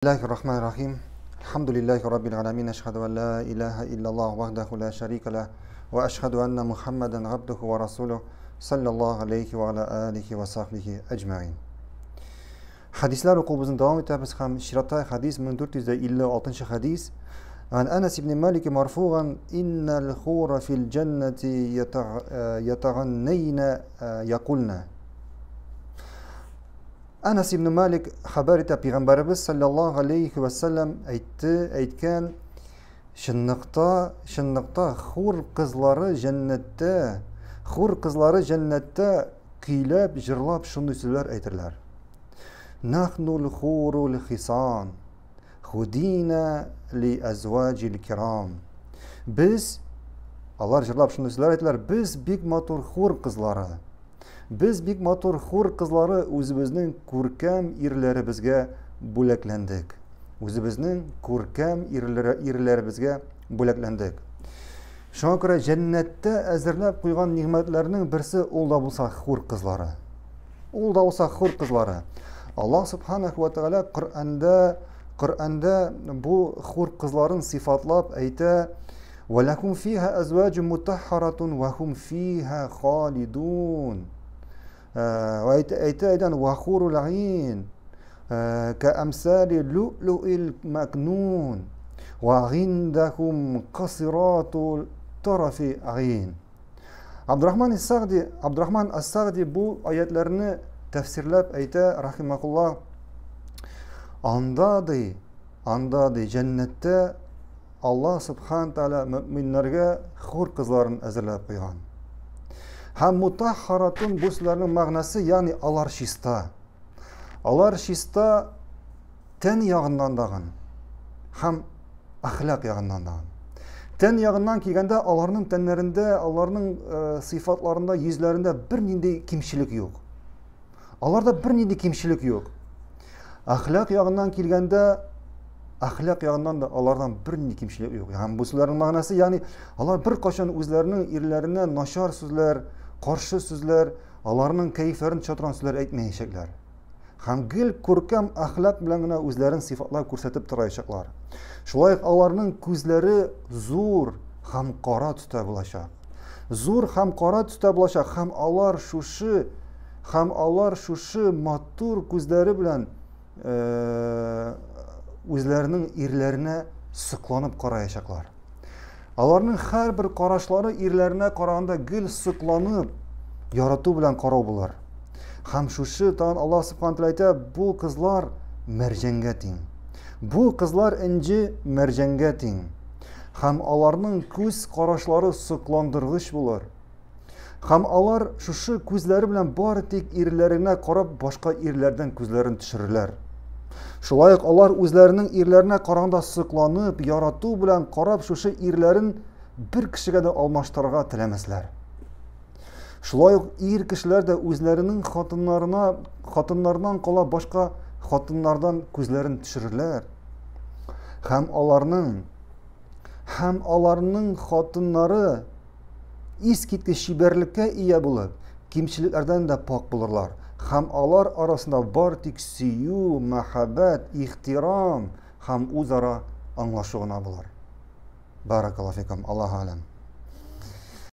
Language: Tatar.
الله الرحمن الرحيم الحمد لله رب العالمين أشهد أن لا إله إلا الله وحده لا شريك له وأشهد أن محمدا عبده ورسوله صلى الله عليه وعلى آله وصحبه أجمعين. Хәдисләр укуыбызны дәвам итәбез һәм чиратта хәдис 1456 хәдис. عن أنس بن مالك مرفوعا إن الحور في الجنة يتغنين يقولن. Әнәс ибн Малик хәбәр итә, пәйгамбәребез саллаллаһу алейхи ва саллям әйтте, әйткән, чынлыкта, чынлыкта хур кызлары җәннәттә, хур кызлары җәннәттә көйләп, җырлап шундый сүзләр әйтерләр. Нахнул хурул хисан, худина ли әзваҗил кирам. Без, алар җырлап шундый сүзләр әйтәләр, без бик матур хур кызлары. Без бик матур хур кызлары үзебезнең күркәм ирләребезгә бүләкләндек. Үзебезнең күркәм ирләребезгә бүләкләндек. Шуңа күрә җәннәттә әзерләп куйган нигъмәтләрнең берсе ул да булса хур кызлары. Ул да булса хур кызлары. Аллаһ субханаху ва тааля Коръәндә Коръәндә бу хур кызларын сыйфатлап әйтә: "Ва лакум фиха азваҗун мутаххаратун ва хум фиха халидун." Әйтә әйтә әйдән ва хурул айн каамсали лу'лу'ил макнун ва гиндахум касиратул тарафи айн. Абдурахман Ис-Сагди, Абдурахман Ас-Сагди бу аятларны тәфсирләп әйтә, рахимахуллах, анда ди, анда ди, җәннәттә Аллаһ субхан тааля мөминнәргә хур кызларын әзерләп куйган. Һәм мутаххаратун бу сүзләрнең мәгънәсе, ягъни алар чиста. Алар чиста тән ягыннан дагын һәм әхлак ягыннан дагын. Тән ягыннан килгәндә аларның тәннәрендә, аларның э, сыйфатларында, йөзләрендә бернинди кимчелек юк. Аларда бернинди кимчелек юк. Әхлак ягыннан килгәндә, әхлак ягыннан да алардан бернинди кимчелек юк. Һәм бу сүзләрнең мәгънәсе, ягъни алар беркайчан үзләренең ирләренә начар сүзләр, каршы сүзләр, аларның кәефләрен төшә торган сүзләр әйтмәячәкләр. Һәм гел күркәм әхлак белән генә үзләрен сыйфатлап күрсәтеп тораячаклар. Шулай ук аларның күзләре зур һәм кара төстә булачак. Зур һәм кара төстә булачак һәм алар шушы һәм алар шушы матур күзләре белән э, үзләренең ирләренә сокланып караячаклар. Аларның һәрбер карашлары ирләренә караганда гел сокланып, ярату белән карау булыр. Һәм шушы тагын Аллаһ субхана тәгалә әйтә, бу кызлар мәрҗәнгә тиң. Бу кызлар энҗе мәрҗәнгә тиң. Һәм аларның күз карашлары сокландыргыч булыр. Һәм алар шушы күзләре белән бары тик ирләренә карап башка ирләрдән күзләрен төшерерләр. Шулай ук алар үзләренең ирләренә караганда сокланып, ярату белән карап шушы ирләрен бер кешегә дә алмаштырырга теләмәсләр. Шулай ук ир кешеләр дә үзләренең хатыннарына, хатыннарыннан кала башка хатыннардан күзләрен төшерерләр. Һәм аларның һәм аларның хатыннары искиткеч чибәрлеккә ия булып, кимчелекләрдән дә пак булырлар. Һәм алар арасында бар тик сөю, мәхәббәт, ихтирам һәм үзара аңлашу гына булыр. Баракаллаһу фикум, Аллаһу алям.